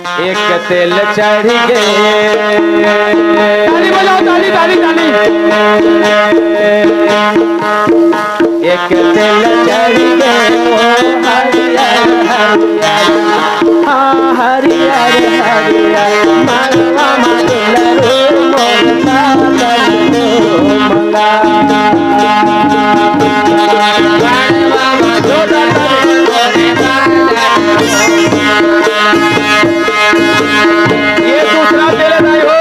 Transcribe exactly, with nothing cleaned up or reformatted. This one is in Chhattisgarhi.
एक तेल चढ़ गे। ताली बजाओ, ताली, ताली, ताली। एक तेल चढ़ गे, ओ हरियर, हरियर, हाँ, हरियर, हरियर, मनवा मा दुलरू मोर पागल हो मंगा। ये दूसरा तेल नहीं हो।